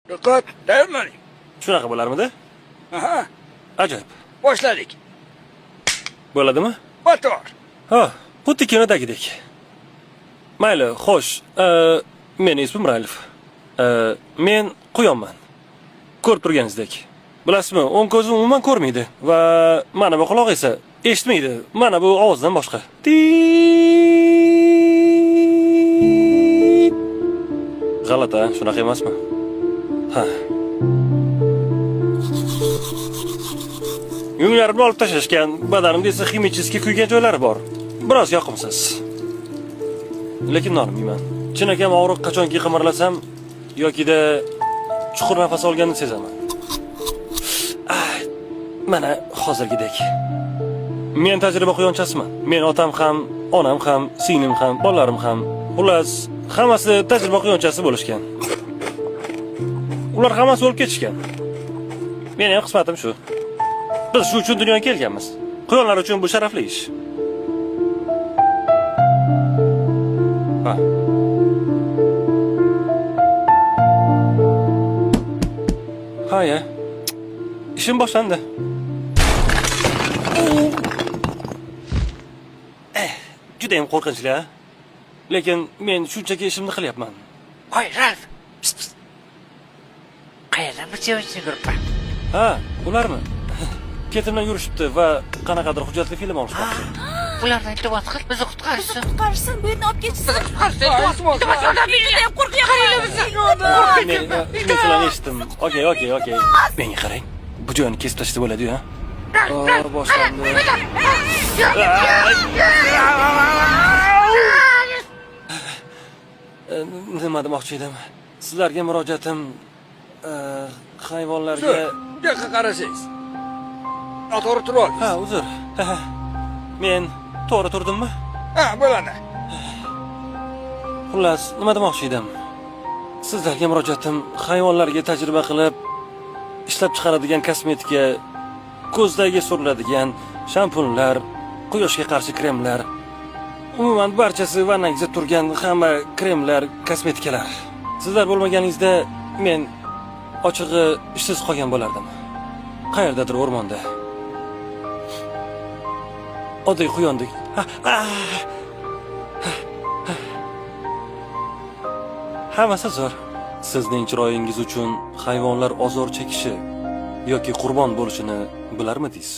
Diqqat, tayyorlaning. Shunaqa bo'larmidi? Aha, Ajoyib. Boshladik. Bo'ladimi? Motor. Ha, xuddi kinodagidek. Mayli, xo'sh, meni ismim Ralf. Men quyonman. Ko'rib turganingizdek. Bilasizmi, o'ng ko'zim umuman ko'rmaydi va mana bu quloq esa eshitmaydi. Mana bu ovozdan boshqa. Tit. G'alati, a? Shunaqa emasmi? Ha. Yunglarimni olib tashlashgan, badanimda esa ximический kuygan joylari bor. Biroz yoqimsiz. Lekin nolimayman. Chinakam og'riq qachonki qimirlasam yokida chuqur nafas olganini sezaman. Ah, mana hozirgidek. Men tajriba quyonchasiman. Men otam ham, onam ham, singlim ham, bolalarim ham. Xullas, hammasi tajriba quyonchasi bo'lishgan. Ular hammasi o'lib ketishgan. Meni ham qismatim shu. Biz shu uchun dunyoga kelganmiz. Quyonlar uchun bu sharafli ish. Ha. Ha ya. Ishim boshlandi. Judayam qo'rqinchli, a? Lekin men shunchaki ishimni qilyapman. Oy, Ralf. Pst, pst. Qayerda bu sevimli gruppa? Ha, ularmi? Ketimdan yurishibdi va qanaqadir hujjatli film olishmoqchi. Ulardan iltimos qil, bizni qutqarishsin. Qutqarishsin, bu yerdan olib ketishsin. Bizni qutqarishsin, iltimos. Iltimos, yordam Men judayam qo'rqyapman. Men sizlarni eshitdim. Okey, okey, okey. Menga qarang. Bu joyini kesib tashlasa bo'ladi-yu, ha? Oh, boshlandi. Nima demoqchi edim? Sizlarga murojaatim hayvonlarga Zo'r. Bu yoqqa qarasangiz. Noto'g'ri turib oldingiz. Ha, uzr. Men to'g'ri turdimmi? Ha, bo'ladi. Xullas, nima demoqchi edim? Sizlarga murojaatim hayvonlarga tajriba qilib ishlab chiqaradigan kosmetika, ko'zdagi suriladigan shampunlar, quyoshga qarshi kremlar, umuman barchasi vannangizda turgan hamma kremlar, kosmetikalar. Sizlar bo'lmaganingizda men ochig'i ishsiz qolgan bo'lardim. Qayerdadir o'rmonda. Oddiy quyondek. Ha, ah! Hammasi zo'r. Sizning chiroyingiz uchun hayvonlar ozor chekishi yoki qurbon bo'lishini bilarmidingiz?